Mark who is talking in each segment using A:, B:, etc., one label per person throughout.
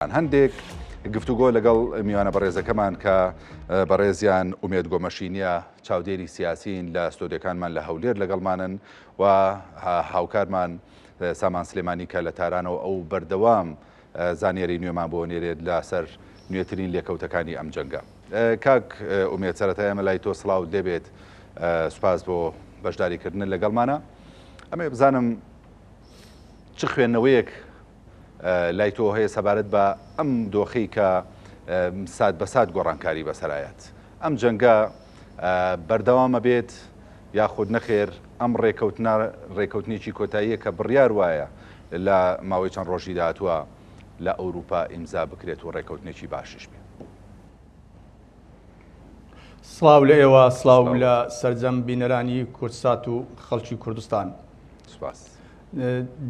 A: هەندێک گفتوگۆ لەگەڵ میوانە بەڕێزەکەمان کە بەڕێزیان ئومێد گۆمەشینیە چاودێری سیاسین لە ستۆدیۆکانمان لە هەولێر لەگەڵمانن و هاوکارمان سامان سلێمانی کە لە تارانەوە ئەو بەردەوام زانیاری نوێمان بۆ نێرێت لەسەر نوێترین لێکەوتەکانی ئەم جەنگە. کاک ئومێد سەرەتا ئێمە لای تۆ سڵاوت لێبێت سوپاس بۆ بەشداریکردن لەگەڵمانە ئەمێ بزانم چ خوێندنەوەیەک لای تۆ هەیە سەبارەت بە ئەم دۆخەی کە سات بە سات گۆڕانکاری بەسەرایەت ئەم جەنگە بەردەوامە بێت یاخود نەخێر ئەم ڕێکەوتنە ڕێکەوتنێکی کۆتاییە کە بڕیار وایە لە ماوەی چەند ڕۆژی داهاتووە لە ئەوروپا ئیمزا بکرێت و ڕێکەوتنێکی باشیش بێت.
B: سڵاو لە ئێوە سڵاو لە سەرجەم بینەرانی کوردسات و خەڵکی کوردستان.
A: سپاس.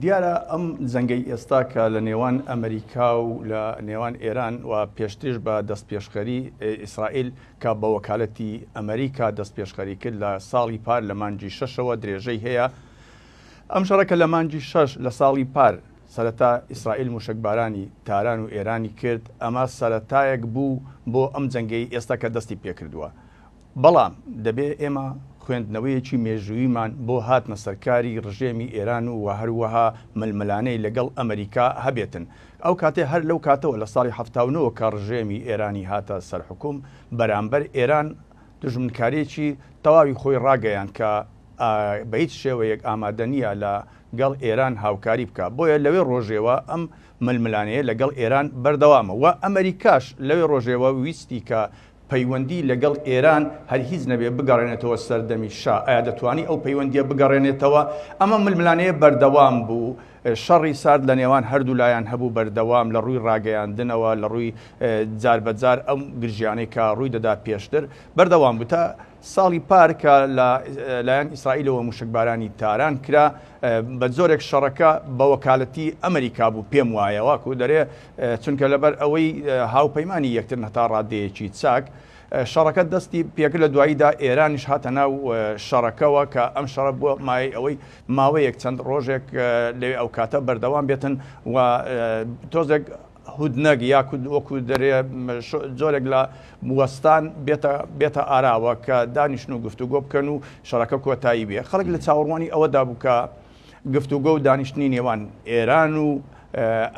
B: دیارە ئەم جەنگەی ئێستا کە لە نێوان ئەمریکا و لە نێوان ئێران و پێشتریش بە دەستپێشخەری ئیسرائیل کە بە وەکالەتی ئەمریکا دەستپێشخەری کرد لە ساڵی پار لە مانگی شەشەوە درێژەی هەیە. ئەم شەڕە کە لە مانگی شەش لە ساڵی پار سەرەتا ئیسرائیل موشەکبارانی تاران و ئێرانی کرد، ئەمە سەرەتایەک بوو بۆ ئەم جەنگەی ئێستا کە دەستی پێکردووە. بەڵام دەبێ ئێمە خوێندنەوەیەکی مێژووییمان بۆ هاتنە سەرکاری ڕژێمی ئێران و هەروەها ململانێی لەگەڵ ئەمریکا هەبێتن. ئەو کاتەی هەر لەو کاتەوە لە ساڵی 79 کە ڕژێمی ئێرانی هاتە سەر حوکم بەرامبەر ئێران دوژمنکارییەکی تەواوی خۆی ڕاگەیاند کە بە هیچ شێوەیەک ئامادە نییە لە گەڵ ئێران هاوکاری بکا. بۆیە لەوێ ڕۆژێوە ئەم ململانێیە لەگەڵ ئێران بەردەوامە و ئەمریکاش لەوێ ڕۆژێوە ویستی کە پەیوەندی لەگەڵ ئێران هەر هیچ نەبێ بگەڕێنێتەوە سەردەمی شا، ئایا دەتوانی ئەو پەیوەندییە بگەڕێنێتەوە؟ ئەمە ململانێیە بەردەوام بوو، شەڕی سارد لە نێوان هەردوو لایان هەبوو بەردەوام لە ڕووی ڕاگەیاندنەوە، لە ڕووی جار بە جار ئەم گرژیانەی کە ڕووی دەدا پێشتر بەردەوام بوو تا ساڵی پار کە لە لایەن ئیسرائیلەوە موشکبارانی تاران کرا بە جۆرێک شەڕەکە بە وەکالەتی ئەمریکا بوو پێم وایە واکو دەرێ چونکە لەبەر ئەوەی هاوپەیمانی یەکترن هەتا ڕادەیەکی چاک شەڕەکە دەستی پێکرد لە دواییدا ئێرانیش هاتە ناو شەڕەکەوە کە ئەم شەڕە بووە مایەی ئەوەی ماوەیەک چەند ڕۆژێک لەوێ ئەو کاتە بەردەوام بێتن و تۆزێک هودنەک یاکود وەکو دەرێ جۆرێک لە وەستان بێتە بێتە ئاراوە کە دانیشن و گفتوگۆ بکەن و شەڕەکە کۆتایی بێ خەڵک لە چاوەڕوانی ئەوەدا بوو کە گفتوگۆ و دانیشتنی نێوان ئێران و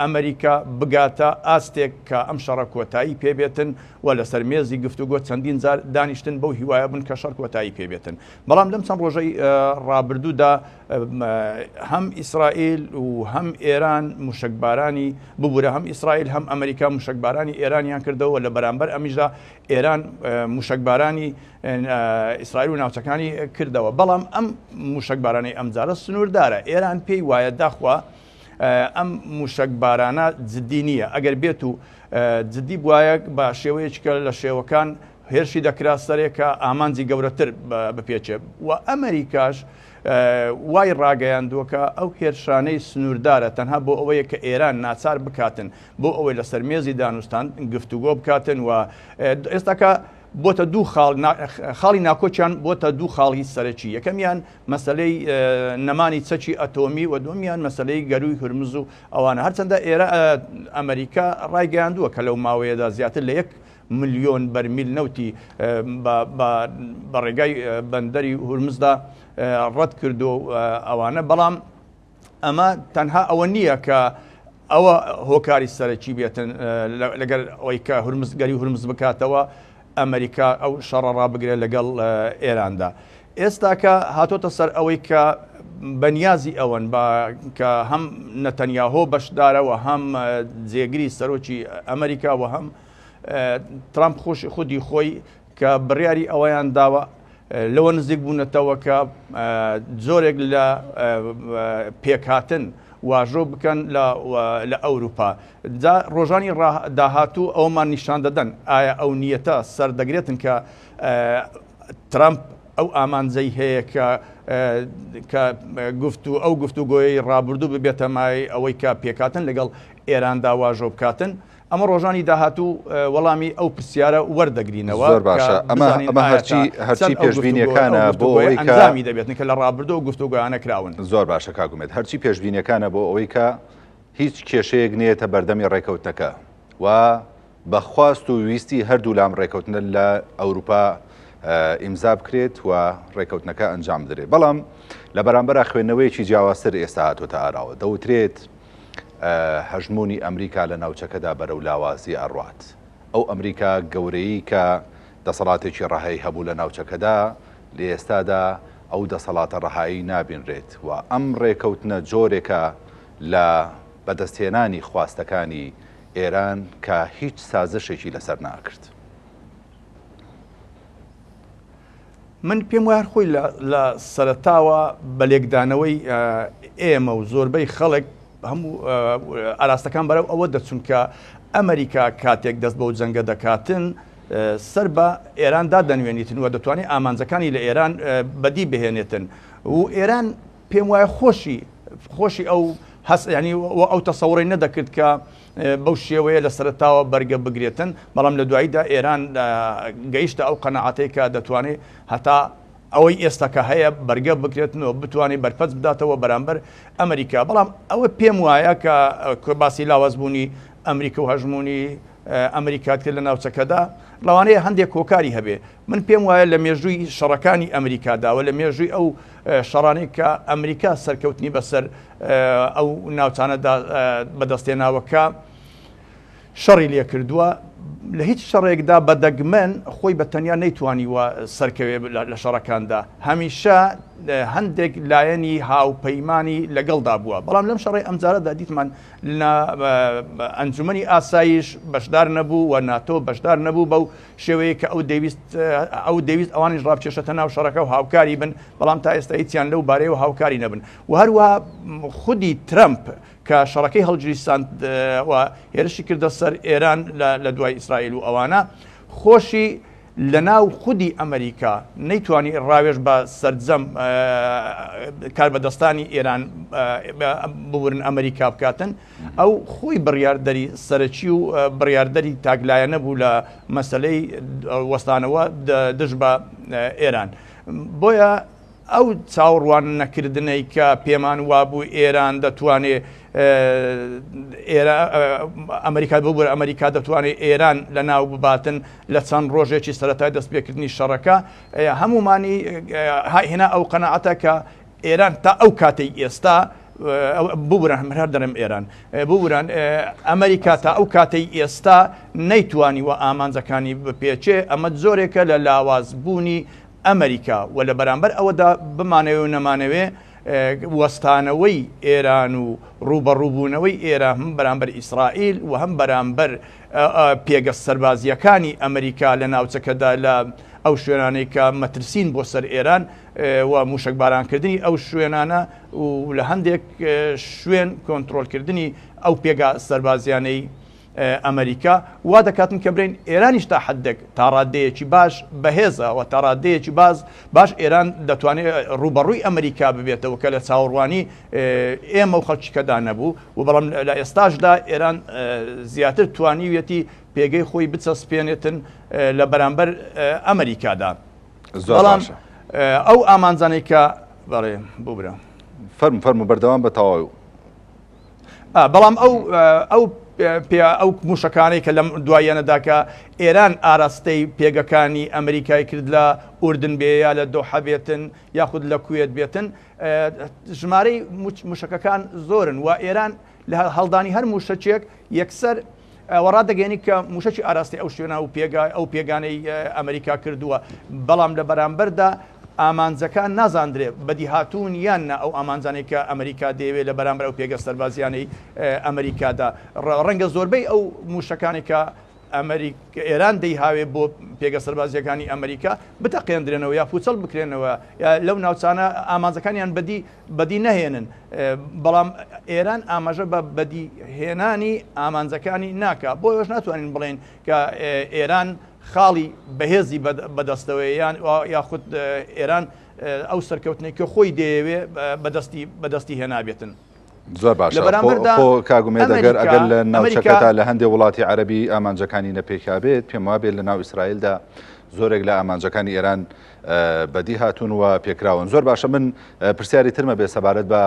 B: ئەمریکا بگاتە ئاستێک کە ئەم شەڕە کۆتایی پێبێتن و لەسەر مێزی گفتوگۆ چەندین جار دانیشتن بەو هیوایە بوون کە شەڕ کۆتایی پێبێتن بەڵام لەم چەند ڕۆژەی ڕابردوودا هەم ئیسرائیل و هەم ئێران موشکبارانی ببوورە هەم ئیسرائیل هەم ئەمریکا موشکبارانی ئێرانیان کردەوە لە بەرامبەر ئەمیشدا ئێران موشکبارانی ئیسرائیل و ناوچەکانی کردەوە بەڵام ئەم موشکبارانەی ئەمجارە سنووردارە ئێران پێی وایە داخوا ئەم موشکبارانە جددی نییە ئەگەر بێت و جددی بواە بە شێوەیەکە لە شێوەکان هێرشی دەکرا سەرێک کە ئامانجی گەورەتر بپێچێ و ئەمریکاش وای ڕاگەیاندووە کە ئەو هێرشانەی سنووردارە تەنها بۆ ئەوەیە کە ئێران ناچار بکاتن بۆ ئەوەی لەسەر مێزی دانوستان گفتوگۆ بکاتن و ئێستاکە بۆتە دوو خاڵ خاڵی ناکۆکیان بۆتە دوو خاڵی سەرەکی یەکەمیان مەسلەی نەمانی چەکی ئەتۆمی و دومیان مەسلەی گەروی هورمز و ئەوانە هەرچەندە ئێرە ئەمریکا ڕایگەیاندووە کە لەو ماوەیەدا زیاتر لە یەک ملیۆن بەرمیل نەوتی بە ڕێگای بەندەری هورمزدا ڕەت کردو ئەوانە بەڵام ئەمە تەنها ئەوە نییە کە ئەوە هۆکاری سەرەکی بێتن لەگەر ئەوەی کە هورمز گەری هورمز بکاتەوە ئەمریکا ئەو شەڕە ڕابگرێت لەگەڵ ئێراندا ئێستاکە هاتۆتە سەر ئەوەی کە بەنیازی ئەوەن بە کە هەم نەتەنیاهۆ بەشدارە و هەم جێگری سەرۆکی ئەمریکا و هەم ترامپ خۆش خودی خۆی کە بڕیاری ئەوەیان داوە لەوە نزیک بوونەتەوە کە جۆرێک لە پێکهاتن واژۆ بکەن لە ئەوروپا جا ڕۆژانی داهاتوو ئەومان نیشان دەدەن ئایا ئەو نیەتە سەردەگرێتن کە ترامپ ئەو ئامانجەی هەیە کە کە گفت و ئەو گفتوگۆیەی ڕابردوو ببێتە مای ئەوەی کە پێکهاتن لەگەڵ ئێراندا واژۆ بکاتن ئەمە ڕۆژانی داهاتوو وەڵامی ئەو پرسیارە وەردەگرینەوە
A: زۆر باشە ئەمە ئەمە هەرچی هەرچی پێشبینیەکانە بۆ ئەوەی کە
B: ئەنجامی دەبێتن کە لە ڕابردوو ئەو گفتوگۆیانە کراون.
A: زۆر باشە کاک ئومێد هەرچی پێشبینیەکانە بۆ ئەوەی کە هیچ کێشەیەک نەیەتە بەردەمی ڕێکەوتنەکە. و بە خواست و ویستی هەردوولام ڕێکەوتنە لە ئەوروپا ئیمزا بکرێت و ڕێکەوتنەکە ئەنجام بدرێت. بەڵام لە بەرامبەرا خوێندنەوەیەکی جیاوازتر ئێستا هاتۆتە ئاراوە. دەوترێت هەژموونی ئەمریکا لە ناوچەکەدا بەرەو لاوازی ئەڕوات. ئەو ئەمریکا گەورەیی کە دەسەڵاتێکی ڕەهای هەبوو لە ناوچەکەدا، لە ئێستادا ئەو دەسەڵاتە ڕەهایی نابینرێت و ئەم ڕێکەوتنە جۆرێکە لە بەدەستهێنانی خواستەکانی ئێران کە هیچ سازشێکی لەسەر ناکرد.
B: من پێم وایە هەر خۆی لە سەرەتاوە بە لێکدانەوەی ئێمە و زۆربەی خەڵک هەموو ئاراستەکان بەرەو ئەوە دەچون کە ئەمریکا کاتێک دەست بەو جەنگە دەکاتن سەر بە ئێران دادەنوێنیتن و دەتوانێت ئامانجەکانی لە ئێران بەدی بهێنێتن و ئێران پێم وایە خۆشی خۆشی ئەو هەست ینی ئەو تەسەوڕی نەدەکرد کە بەو شێوەیە لە سەرەتاوە بەرگە بگرێتن، بەڵام لە دواییدا ئێران گەیشتە ئەو قەناعەتەی کە دەتوانێت هەتا ئەوەی ئێستا کە هەیە بەرگە بکرێتن و بتوانێت بەرپەرچ بداتەوە بەرامبەر ئەمریکا. بەڵام ئەوە پێم وایە کە باسی لاوازبوونی ئەمریکا و هەژموونی ئەمریکات کرد لە ناوچەکەدا، لەوانەیە هەندێک هۆکاری هەبێ. من پێم وایە لە مێژووی شەڕەکانی ئەمریکادا و لە مێژووی ئەو شەڕانەی کە ئەمریکا سەرکەوتنی بەسەر ئەو ناوچانەدا بەدەستهێناوە کە شەڕی لێکردووە، لە هیچ شەڕێکدا بە دەگمەن خۆی بە تەنیا نەیتوانیوە سەرکەوێ لە شەڕەکاندا، هەمیشە هەندێک لایەنی هاوپەیمانی لەگەڵدا بووە، بەڵام لەم شەڕەی ئەمجارەدا دیتمان لە ئەنجومەنی ئاسایش بەشدار نەبوو و ناتۆ بەشدار نەبوو بەو شێوەیە کە ئەو دەیویست ئەو دەیویست ئەوانیش ڕابکێشێتە ناو شەڕەکە و هاوکاری بن، بەڵام تا ئێستا هیچیان لەو بارەیەوە هاوکاری نەبن و هەروەها خودی ترەمپ کە شەڕەکەی هەڵگیرساند و هێرشی کردە سەر ئێران لە دوای ئیسرائیل و ئەوانە خۆشی لە ناو خودی ئەمریکا نەیتوانی ڕاوێژ بە سەرجەم کاربەدەستانی ئێران ببورن ئەمریکا بکاتن ئەو خۆی بڕیاردەری سەرەکی و بڕیاردەری تاکلایەنە بوو لە مەسلەی وەستانەوە دژ بە ئێران. بۆیە ئەو چاوەڕوان نەکردنەی کە پێمان وابوو ئێران دەتوانێ ئەمریکا ببوورە ئەمریکا دەتوانێت ئێران لە ناو بباتن لە چەند ڕۆژێکی سەرەتای دەستپێکردنی شەڕەکە هەمومانی هێنا ئەو قەنەعەتە کە ئێران تا ئەو کاتەی ئێستا ببورن هەر دەڵێم ئێران ببورن ئەمریکا تا ئەو کاتەی ئێستا نەیتوانی و ئامانجەکانی بپێچێ ئەمە جۆرێکە لە لاوازبوونی ئەمریکا و لە بەرامبەر ئەوەدا بمانەوێ و نەمانەوێ وەستانەوەی ئێران و ڕووبەڕووبوونەوەی ئێران هەم بەرامبەر ئیسرائیل و هەم بەرامبەر پێگە سەربازییەکانی ئەمریکا لە ناوچەکەدا لە ئەو شوێنانەی کە مەترسین بۆ سەر ئێران و مووشەکبارانکردنی ئەو شوێنانە و لە هەندێک شوێن کۆنترۆلکردنی ئەو پێگە سەربازیانەی ئەمریکا وا دەکاتن کە برێن ئێرانیش تا حدێک تا ڕادەیەکی باش بەهێزە و تا ڕادەیەکی باز باش ئێران دەتوانێت ڕووبەڕووی ئەمریکا ببێتەوە کە لە چاوەڕوانی ئێمە و خەڵکیکەدا نەبوو و بەڵام لە ئێستاشدا ئێران زیاتر توانیویەتی پێگەی خۆی بچەسپێنێتن لە بەرامبەر ئەمریکادا.
A: بەڵام
B: ئەو ئامانجانەی کە بەڵێ ببرە
A: فەرم فەرمو بەردەوام بە تەواو
B: بەڵام ئەو ئەو ئەو موشەکانەی کە لەم دواییانەدا کە ئێران ئاراستەی پێگەکانی ئەمریکای کرد لە ئوردن بێ یا لە دۆحە بێتن یاخود لە کوێت بێتن ژمارەی موشەکەکان زۆرن و ئێران لە هەڵدانی هەر موشەکێک یەکسەر و ڕادەگەیەنی کە موشەکی ئاراستەی ئەو شوێنە و پێگا ئەو پێگانەی ئەمریکا کردووە، بەڵام لە بەرامبەردا ئامانجەکان نازاندرێ بەدیهاتوون یان نا ئەو ئامانجانەی کە ئەمریکا دەیەوێت لە بەرامبەر ئەو پێگە سەربازیانەی ئەمریکادا ڕەنگە زۆربەی ئەو موشەکانی کە ئەمریک ئێران دەیهاوێ بۆ پێگە سەربازیەکانی ئەمریکا بتەقێندرێنەوە یا پوچەڵ بکرێنەوە یا لەو ناوچانە ئامانجەکانیان بەدی بەدی نەهێنن، بەڵام ئێران ئاماژە بە بەدی هێنانی ئامانجەکانی ناکا، بۆیەش ناتوانین بڵێین کە ئێران خاڵی بەهێزی بەدەستەوەیە یان یاخود ئێران ئەو سەرکەوتنەی کە خۆی دەیەوێ بەدەستی بەدەستی هێنابێتن.
A: زۆر باشە خۆ کاک ئومێد ئەگەر ئەگەر لە ناوچەکەدا لە هەندێک وڵاتی عەرەبی ئامانجەکانی نەپێکابێت پێم وابێت لە ناو ئیسرائیلدا. زۆرێک لە ئامانجەکانی ئێران بەدی هاتوون و پێکراون. زۆر باشە من پرسیاری ترمە بێ سەبارەت بە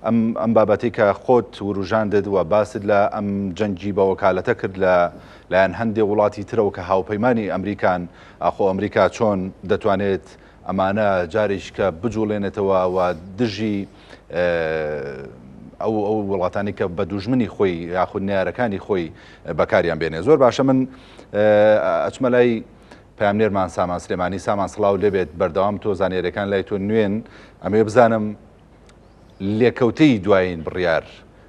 A: ئەم ئەم بابەتی کە خۆت وروژاندت و باست لە ئەم جەنگی بە وەکالەتە کرد لە لایەن هەندێ وڵاتی ترەوە کە هاوپەیمانی ئەمریکان، ئاخۆ ئەمریکا چۆن دەتوانێت ئەمانە جارێکیکە بجوڵێنێتەوە و دژی ئەو ئەو وڵاتانی کە بە دوژمنی خۆی یاخود نارەکانی خۆی بەکاریان بێنێ. زۆر باشە من ئەچمە لای پامنێرمان سامان سلێمانی. سامان سڵاو لێبێت، بەردەوام تۆ زانیاریەکان لای تۆ نوێن، ئەمەوێ بزانم لێکەوتەی دوایین بڕیار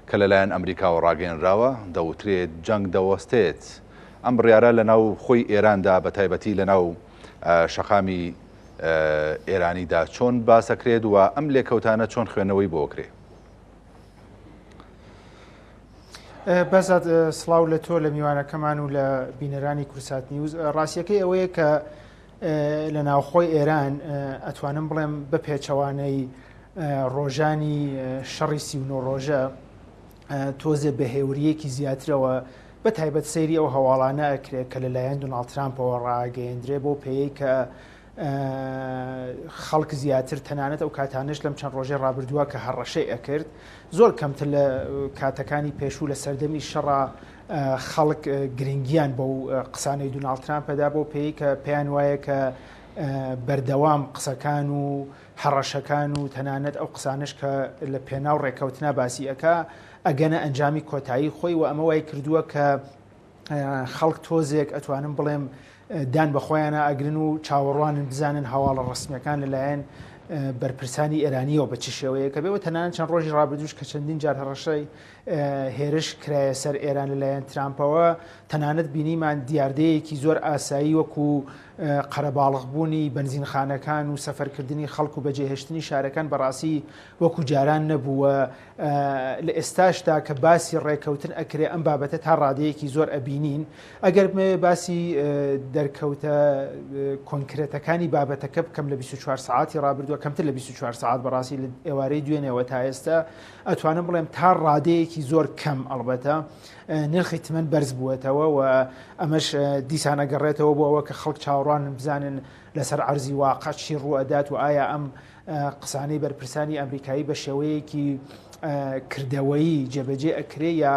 A: کە لەلایەن ئەمریکاوە ڕاگەیەنراوە دەوترێت جەنگ دەوەستێت، ئەم بڕیارە لەناو خۆی ئێراندا بە تایبەتی لەناو شەقامی ئێرانیدا چۆن باسەکرێت و ئەم لێکەوتانە چۆن خوێندنەوەی بۆ کرێ؟
C: بەزاد سڵاو لە تۆ لە میوانەکەمان و لە بینەرانی کورسات نیوز. ڕاستیەکەی ئەوەیە کە لە ناوخۆی ئێران ئەتوانم بڵێم بە پێچەوانەی ڕۆژانی شەڕی 39 ڕۆژە تۆزێ بە هێوریەکی زیاترەوە بە تایبەت سەیری ئەو هەواڵانە ئەکرێت کە لەلایەن دوناڵد ترامپەوە ڕاگەیەندرێ بۆ پێیەی کە خەڵک زیاتر تەنانەت ئەو کاتانش لەم چەند ڕۆژەی ڕابردووە کە هەڕەشەی ئەکرد زۆر کەمتر لە کاتەکانی پێشوو لە سەردەمی شەڕا خەڵک گرنگیان بەو قسانەی دوناڵد ترامپەدا بۆ پێی کە پێیان وایە کە بەردەوام قسەکان و هەڕەشەکان و تەنانەت ئەو قسانش کە لە پێناو ڕێککەوتنا باسی ئەکا ئەگەنە ئەنجامی کۆتایی خۆی و ئەمە وای کردووە کە خەڵک تۆزێک ئەتوانم بڵێم دان بە خۆیانە ئەگرن و چاوەڕوانن بزانن هەواڵە ڕسمیەکان لەلایەن بەرپرسانی ئێرانیەوە بە چ شێوەیەکە بێ و تەنانەت چەند ڕۆژی ڕابردوش کە چەندین جار هەڕەشەی هێرش کرایە سەر ئێران لەلایەن ترامپەوە تەنانەت بینیمان دیاردەیەکی زۆر ئاسایی وەکو قەرەباڵغبوونی بەنزینخانەکان و سەفەرکردنی خەڵک و بەجێهێشتنی شارەکان بەڕاستی وەکو جاران نەبووە. لە ئێستاشدا کە باسی ڕێکەوتن ئەکرێ ئەم بابەتە تا ڕادەیەکی زۆر ئەبینین. ئەگەر بمەوێ باسی دەرکەوتە کۆنکرێتەکانی بابەتەکە بکەم لە 24 سەعاتی ڕابردووە، کەمتر لە 24 سەعات بەڕاستی لە ئێوارەی دوێنێوە تا ئێستا ئەتوانم بڵێم تا ڕادەیەکی زۆر کەم ئەڵبەتە نرخی تمەن بەرز بووەتەوە و ئەمەش دیسان ئەگەڕێتەوە بۆ ئەوە کە خەڵک چاوەڕوانن بزانن لەسەر عەرزی واقع چی ڕووئەدات و ئایا ئەم قسانەی بەرپرسانی ئەمریکایی بە شێوەیەکی کردەوەیی جێبەجێ ئەکرێ یا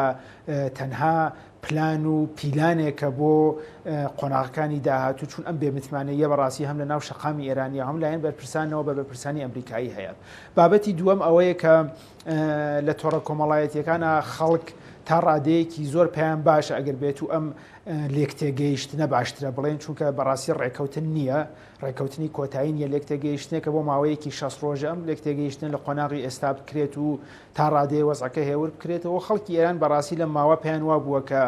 C: تەنها پلان و پیلانێکە بۆ قۆناغەکانی داهاتوو، چون ئەم بێمتمانەیە بەڕاستی هەم لە ناو شەقامی ئێرانیە هەم لایەن بەرپرسانەوە بە بەرپرسانی ئەمریکایی هەیە. بابەتی دووەم ئەوەیە کە لە تۆڕە کۆمەڵایەتیەکانە خەڵک تا ڕادەیەکی زۆر پێیان باشە ئەگەر بێت و ئەم لێکتێگەیشتنە باشترە بڵێن، چونکە بەڕاستی ڕێکەوتن نییە، ڕێکەوتنی کۆتایی نییە، لێکتێگەیشتنێکە بۆ ماوەیەکی 60 ڕۆژە، ئەم لێکتێگەیشتنە لە قۆناغی ئێستا بکرێت و تا ڕادەیە وەزعەکە هێور بکرێتەوە. خەڵکی ئێران بەڕاستی لەم ماوە پێیان وا بووە کە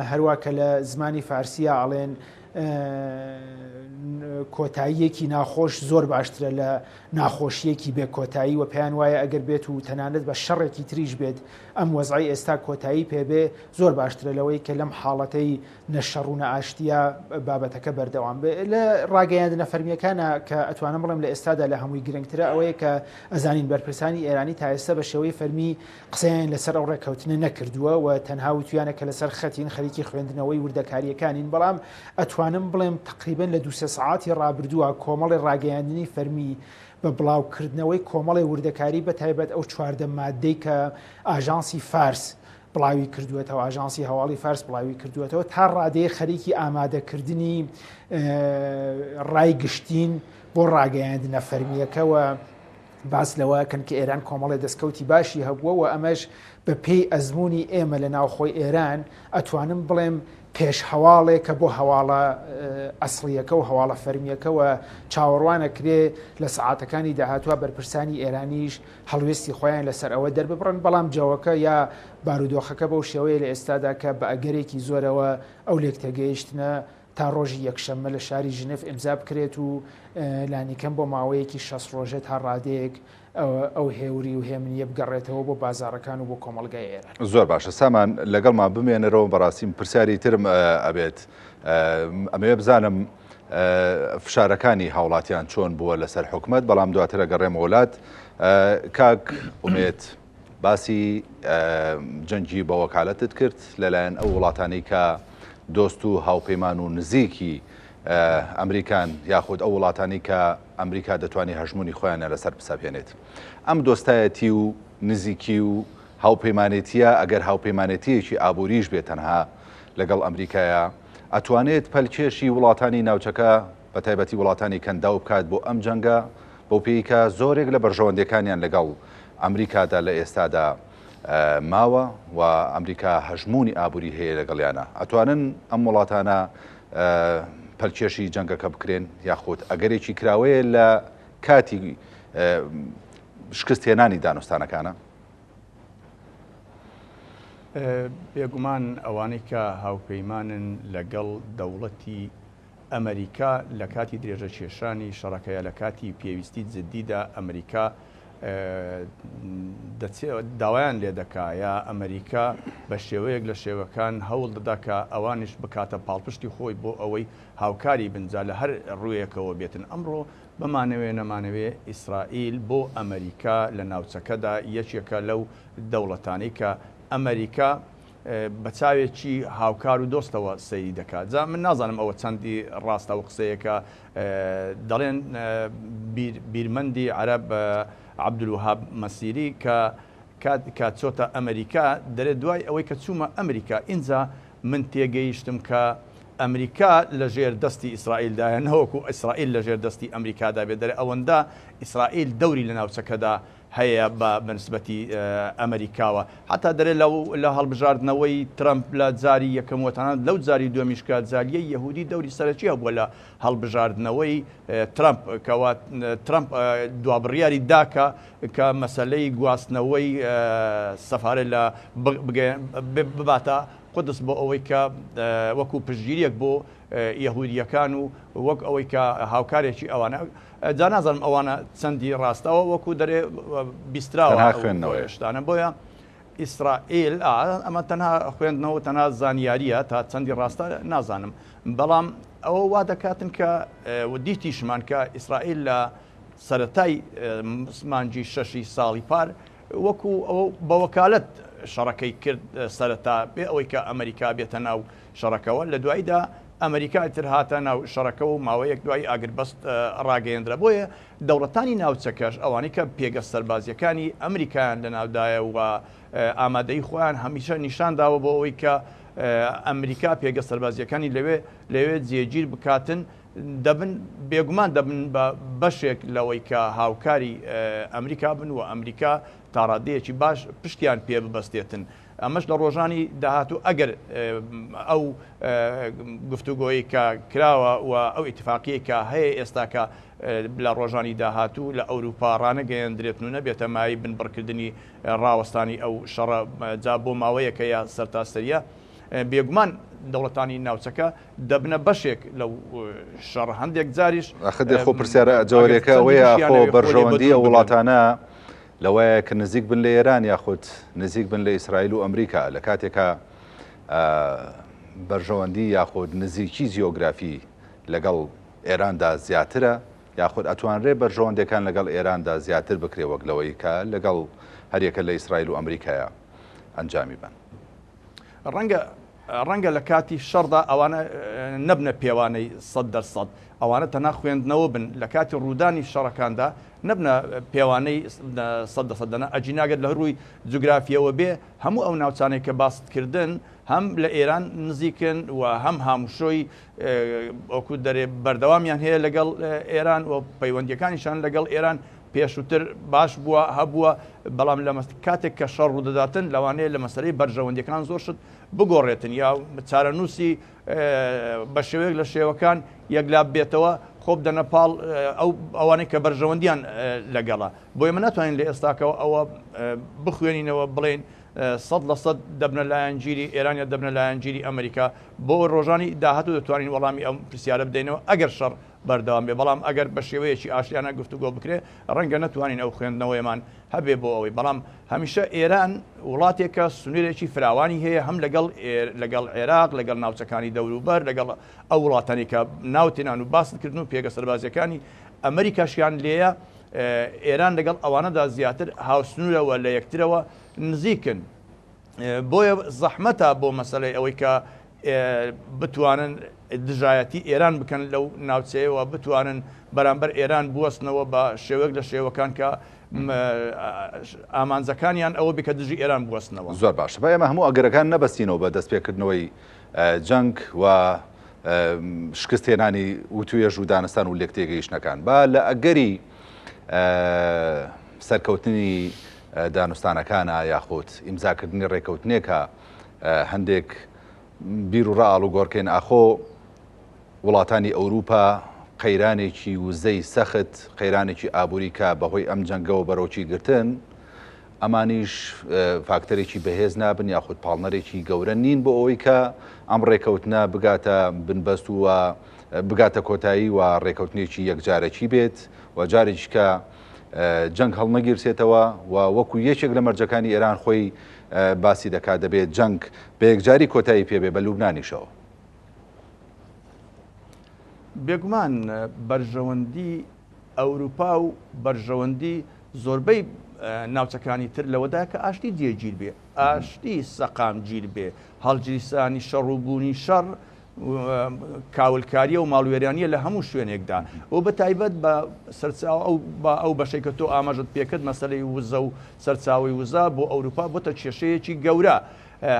C: هەروا کە لە زمانی فارسیە ئەڵێن کۆتاییەکی ناخۆش زۆر باشترە لە ناخۆشیەکی بێ کۆتایی و پێیان وایە ئەگەر بێت و تەنانەت بە شەڕێکی تریش بێت ئەم وەزعی ئێستا کۆتایی پێبێ زۆر باشترە لەوەی کە لەم حاڵەتەی نە شەڕ و نە ئاشتیە بابەتەکە بەردەوام بێ. لە ڕاگەیاندنە فەرمیەکانە کە ئەتوانم بڵێم لە ئێستادا لە هەمووی گرنگترە ئەوەیە کە ئەزانین بەرپرسانی ئێرانی تا ئێستا بە شێوەی فەرمی قسەیان لەسەر ئەو ڕێککەوتنە نەکردووە و تەنها وتویانە کە لەسەر خەتین خەریکی خوێندنەوەی وردەکاریەکانین، بەڵام ئەتوانم بڵێم تەقریبەن لە دوو سێ سەعاتی ڕابردووە کۆمەڵی ڕاگەیاندنی فەرمی بە بڵاوکردنەوەی کۆمەڵی وردەکاری بە تایبەت ئەو 14 مادەی کە ئاژانسی فارس بڵاوی کردووەتەوە، ئاژانسی هەواڵی فارس بڵاوی کردووەتەوە، تا ڕادەیە خەریکی ئامادەکردنی ڕای گشتین بۆ ڕاگەیاندنە فەرمییەکەوە. باس لەوە کەن کە ئێران کۆمەڵی دەستکەوتی باشی هەبووە و ئەمەش بە پێی ئەزمموی ئێمە لە ناوخۆی ئێران ئەتوانم بڵێم پێش هەواڵێکە بۆ هەواڵە ئەسڵیەکە و هەواڵە فەرمیەکەوە چاوەڕوانە کرێ لە سەعاتەکانی داهاتوە بەرپرسانی ئێرانیش هەڵوێستی خۆیان لەسەر ئەوە دەرببڕن، بەڵام جەوەکە یا بارودۆخەکە بەو شێوەیە لە ئێستادا کە بە ئەگەرێکی زۆرەوە ئەو لێکتێگەیشتنە تا ڕۆژی یەکشەممە لە شاری ژنێف ئیمزا بکرێت و لانیکەم بۆ ماوەیەکی 60 ڕۆژە تا ڕادەیەک ئەو هێوری و هێمنییە بگەڕێتەوە بۆ بازاڕەکان و بۆ کۆمەڵگای ئێران.
A: زۆر باشە سامان لەگەڵمان بمێنەرەوە، بەڕاستی پرسیاری ترم ئەبێت ئەمەوێ بزانم فشارەکانی هاوڵاتیان چۆن بووە لەسەر حکومەت، بەڵام دواتر ئەگەڕێمەوە لات. کاک ئومێد باسی جەنگی بە وەکالەتت کرد لەلایەن ئەو وڵاتانەی کە دۆست و هاوپەیمان و نزیکی ئەمریکان یاخود ئەو وڵاتانی کە ئەمریکا دەتوانێت هەژمونی خۆیانە لەسەر بسەپێنێت. ئەم دۆستایەتی و نزیکی و هاوپەیمانێتیە ئەگەر هاوپەیمانێتیەکی ئابووریش بێت تەنها لەگەڵ ئەمریکایە ئەتوانێت پەلکێشی وڵاتانی ناوچەکە بە تایبەتی وڵاتانی کەنداو بکات بۆ ئەم جەنگە بەو پێی کە زۆرێک لە بەرژەوەندیەکانیان لەگەڵ ئەمریکادا لە ئێستادا ماوە و ئەمریکا هەژموونی ئابووری هەیە لەگەڵیانە ئەتوانن ئەم وڵاتانە پەلکێشی جەنگەکە بکرێن یاخود ئەگەرێکی کراوەیە لە کاتی شکست هێنانی دانوستانەکانە؟
B: بێگومان ئەوانەی کە هاوپەیمانن لەگەڵ دەوڵەتی ئەمریکا لە کاتی درێژەکێشانی شەڕەکە یا لە کاتی پێویستی جدیدا ئەمریکا دەچێ داوایان لێ دەکا یا ئەمریکا بە شێوەیەک لە شێوەکان هەوڵ دەدا کە ئەوانیش بکاتە پاڵپشتی خۆی بۆ ئەوەی هاوکاری بن جا لە هەر ڕوویەکەوە بێتن ئەمڕۆ بمانەوێ نەمانەوێ ئیسرائیل بۆ ئەمریکا لە ناوچەکەدا یەکێکە لەو دەوڵەتانەی کە ئەمریکا بە چاوێکی هاوکار و دۆستەوە سەیری دەکات. جا من نازانم ئەوە چەندی ڕاستە ئەو قسەیە کە دەڵێن بیرمەندی عەرەب عەبدولوەهاب مەسیری کە کات کە چۆتە ئەمریکا دەرێ دوای ئەوەی کە چوومە ئەمریکا ئینجا من تێگەیشتم کە ئەمریکا لە ژێر دەستی ئیسرائیلدایە نەوەکو ئیسرائیل لە ژێر دەستی ئەمریکادا بێت دەرێ ئەوەندە ئیسرائیل دەوری لە ناوچەکەدا هەیە بە بەنسبەتی ئەمریکاوە حەتا دەرێ لە لە هەڵبژاردنەوەی ترەمپ لە جاری یەکەم و تەنانەت لەو جاری دووەمیش کە جالیەی یەهودی دەوری سەرەکی هەبووە لە هەڵبژاردنەوەی ترەمپ کەوا ترەمپ دوابڕیاری دا کە کە مەسەلەی گواستنەوەی سەفارە لە بباتە قودس بۆ ئەوەی کە وەکو پشتگیریەک بۆ یەهودیەکان و وەک ئەوەی کە هاوکارێکی ئەوانە جا نازانم ئەوانە چەندی ڕاستە ئەوە وەکو دەرێ بیستراوە
A: تەنها خوێندنەوەیە
B: شتانە بۆیە ئیسرائیل ئەمە تەنها خوێندنەوە تەنها زانیاریە تا چەندی ڕاستە نازانم بەڵام ئەوە وا دەکاتن کە دیتیشمان کە ئیسرائیل لە سەتای مانگی شەشی ساڵی پار وەکو ئەوە بە وەکالەت شەڕەکەی کرد سەرەتا بێ ئەوەی کە ئەمریکا بێتە ناو شەڕەکەوە، لە دواییدا ئەمریکا ئیتر هاتە ناو شەڕەکەوە و ماوەیەک دوایی ئاگربەست ڕاگەیەندرا. بۆیە دەوڵەتانی ناوچەکەش ئەوانەی کە پێگە سەربازییەکانی ئەمریکایان لەناودایە و ئامادەیی خۆیان هەمیشە نیشان داوە بۆ ئەوەی کە ئەمریکا پێگە سەربازییەکانی لەوێ لەوێ جێگیر بکاتن دەبن بێگومان دەبن بە بەشێک لەوەی کە هاوکاری ئەمریکا بن و ئەمریکا تاڕادەیەکی باش پشتیان پێ ببەستێتن. ئەمەش لە ڕۆژانی داهاتوو ئەگەر ئەو گفتوگۆیەی کە کراوە و ئەو ئیتفاقیەی کە هەیە ئێستاکە لە ڕۆژانی داهاتوو لە ئەوروپا ڕانەگەیەندرێتن و نەبێتە مایەی بنبڕکردنی ڕاوەستانی ئەو شەڕە جا بۆ ماوەیەکە یا سەرتاسەریە بێگومان دەوڵەتانی ناوچەکە دەبنە بەشێک لەو شەڕ هەندێک جاریش
A: ئاخر دێ خۆ پرسیارە جەوەرێکە ئەوەیە خۆ بەرژەوەندی ئەو وڵاتانە لەوەیە کە نزیک بن لە ئێران یاخود نزیک بن لە ئیسرائیل و ئەمریکا لە کاتێکا بەرژەوەندی یاخود نزیکی جیۆگرافی لەگەڵ ئێراندا زیاترە یاخود ئەتوانرێ بەرژەوەندەکان لەگەڵ ئێراندا زیاتر بکرێ وەک لەوەی کە لەگەڵ هەریەکە لە ئیسرائیل و ئەمریکایە ئەنجامی بن.
B: ڕەنگە ڕەنگە لە کاتی شەڕدا ئەوانە نەبنە پێوانەی 100%، ئەوانە تەنها خوێندنەوە بن لە کاتی ڕوودانی شەڕەکاندا نەبنە پێوانەی 100% دەنا ئەگینا گەر لە ڕووی جوگرافیەوە بێ هەموو ئەو ناوچانەی کە باست کردن هەم لە ئێران نزیکن و هەم هاموشۆی وەکو دەرێ بەردەوامیان هەیە لەگەڵ ئێران و پەیوەندیەکانیشان لەگەڵ ئێران پێشووتر باش بووە هەبووە، بەڵام لە کاتێک کە شەڕ ڕوودەداتن لەوانەیە لە مەسەلەی بەرژەوەندیەکان زۆر شت بگۆڕێتن یا چارەنووسی بە شێوەیەک لە شێوەکان یەکلا بێتەوە خۆ بدەنە پاڵ ئەو ئەوانەی کە بەرژەوەندیان لەگەڵە. بۆیە ئێمە ناتوانین لە ئێستاکەوە ئەوە بخوێنینەوە بڵێین 100% دەبنە لایەنگیری ئێران یا دەبنە لایەنگیری ئەمریکا. بۆ ڕۆژانی داهاتوو دەتوانین وەڵامی ئەم پرسیارە بدەینەوە ئەگەر شەڕ بەردەوام بێ، بەڵام ئەگەر بە شێوەیەکی ئاشتیانە گفتوگۆ بکرێ ڕەنگە نەتوانین ئەو خوێندنەوەیەمان هەبێ بۆ ئەوەی، بەڵام هەمیشە ئێران وڵاتێکە سنوورێکی فراوانی هەیە هەم لەگەڵ لەگەڵ عێراق، لەگەڵ ناوچەکانی دەوروبەر، لەگەڵ ئەو وڵاتانەی کە ناوتێنان و باست کردن و پێگە سەربازییەکانی ئەمریکاشیان لێیە، ئێران لەگەڵ ئەوانەدا زیاتر هاوسنوورە و لە یەکترەوە نزیکن. بۆیە زەحمەتە بۆ مەسەلەی ئەوەی کە. بتوانن دژایەتی ئێران بکەن لەو ناوچەیەوە بتوانن بەرامبەر ئێران بوەستنەوە بە شێوەیەک لە شێوەکان کە ئامانجەکانیان ئەوە بێ کە دژی ئێران بوەستنەوە.
A: زۆر باشە با ئێمە هەموو ئەگەرەکان نەبەستینەوە بە دەستپێکردنەوەی جەنگ و شکستهێنانی وتوێژ و دانوستان و لێکتێگەیشتنەکان با لە ئەگەری سەرکەوتنی دانوستانەکانە یاخود ئیمزاکردنی ڕێکەوتنێکە هەندێک بیر و ڕا ئاڵوگۆڕکەین ئاخۆ وڵاتانی ئەوروپا قەیرانێکی وزەی سەخت، قەیرانێکی ئابووری کە بەهۆی ئەم جەنگەوە بەرۆکی گرتن، ئەمانیش فاکتەرێکی بەهێز نابن یاخود پاڵنەرێکی گەورە نین بۆ ئەوەی کە ئەم ڕێکەوتنە بگاتە بنبەست و بگاتە کۆتایی و ڕێکەوتنێکی یەکجارەکی بێت و جارێکی کە جەنگ هەڵنەگیرسێتەوە و وەکو یەکێک لە مەرجەکانی ئێران خۆی باسی دەکات دەبێت جەنگ بە یەکجاری کۆتایی پێبێ بە لوبنانیشەوە.
B: بێگومان بەرژەوەندی ئەوروپا و بەرژەوەندی زۆربەی ناوچەکانی تر لەوەدایە کە ئاشتی جێگیر بێ، ئاشتی سەقامگیر بێ، هەڵگیرسانی شەڕ و بوونی شەڕ کاولکاریە و ماڵوێرانیە لە هەموو شوێنێکدا و بە تایبەت بە سەرچاوە ئەو بە ئەو بەشەی کە تۆ ئاماژەت پێکرد مەسەلەی وزە و سەرچاوەی وزە بۆ ئەوروپا بۆتە کێشەیەکی گەورە.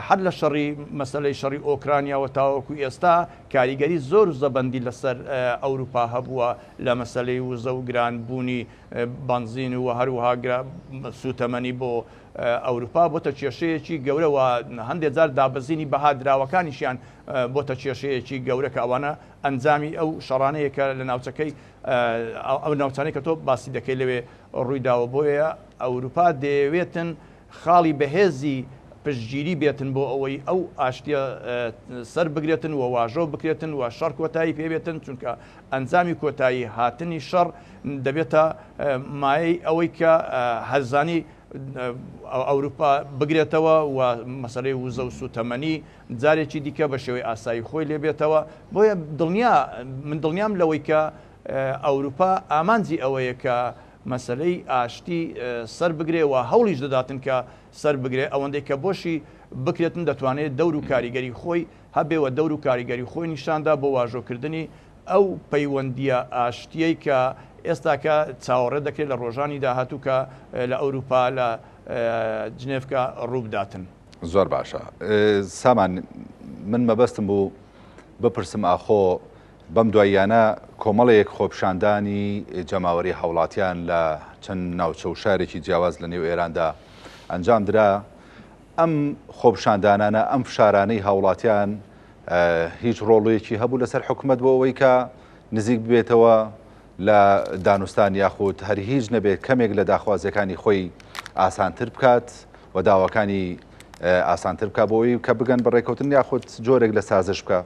B: هەر لە شەڕی مەسەلەی شەڕی ئۆکرانیاوە تاوەکو ئێستا کاریگەری زۆر و زەبەندی لەسەر ئەوروپا هەبووە لە مەسەلەی وزە و گرانبوونی بەنزین و هەروەها سووتەمەنی بۆ ئەوروپا بۆتە کێشەیەکی گەورە و هەندێک جار دابەزینی بەها دراوەکانیشیان بۆتە کێشەیەکی گەورە کە ئەوانە ئەنجامی ئەو شەڕانەیە کە لە ناوچەکەی ئەو ناوچانەی کە تۆ باسی دەکەی لەوێ ڕوویداوە بۆیە ئەوروپا دەیەوێتن خاڵی بەهێزی پشتگیری بێتن بۆ ئەوەی ئەو ئاشتیە سەر بگرێتن و واژۆ بکرێتن و شەڕ کۆتایی پێبێتن چونکە ئەنجامی کۆتایی هاتنی شەڕ دەبێتە مایەی ئەوەی کە هەرزانی ئەوروپا بگرێتەوە و مەسەلەی وزە و سوتەمەنی جارێکی دیکە بە شێوەی ئاسایی خۆی لێبێتەوە بۆیە دڵنیا من دڵنیام لەوەی کە ئەوروپا ئامانجی ئەوەیە کە مەسەلەی ئاشتی سەر بگرێ و هەوڵیش دەداتن کە سەر بگرێ، ئەوەندەی کە بۆشی بکرێتن دەتوانێ دەور و کاریگەری خۆی هەبێ و دەور و کاریگەری خۆی نیشان دا بۆ واژۆ کردنی ئەو پەیوەندییە ئاشتییەی کە ئێستاکە چاوەڕێ دەکرێ لە ڕۆژانی داهاتوو کە لە ئەوروپا لە جنێفکە ڕوو بداتن.
A: زۆر باشە سامان من مەبەستم بوو بپرسم ئاخۆ بەم دواییانە کۆمەڵێک خۆپیشاندانی جەماوەری هاوڵاتیان لە چەند ناوچە و شارێکی جیاواز لە نێو ئێراندا ئەنجام درا، ئەم خۆپیشاندانانە، ئەم فشارانەی هاوڵاتیان هیچ ڕۆڵێکی هەبوو لەسەر حکومەت بۆ ئەوەی کە نزیک ببێتەوە لە دانوستان یاخود هەر هیچ نەبێت کەمێک لە داخوازیەکانی خۆی ئاسانتر بکات و داواکانی ئاسانتر بکات بۆ ئەوەی کە بگەن بە ڕێککەوتن یاخود جۆرێک لە سازش بکە؟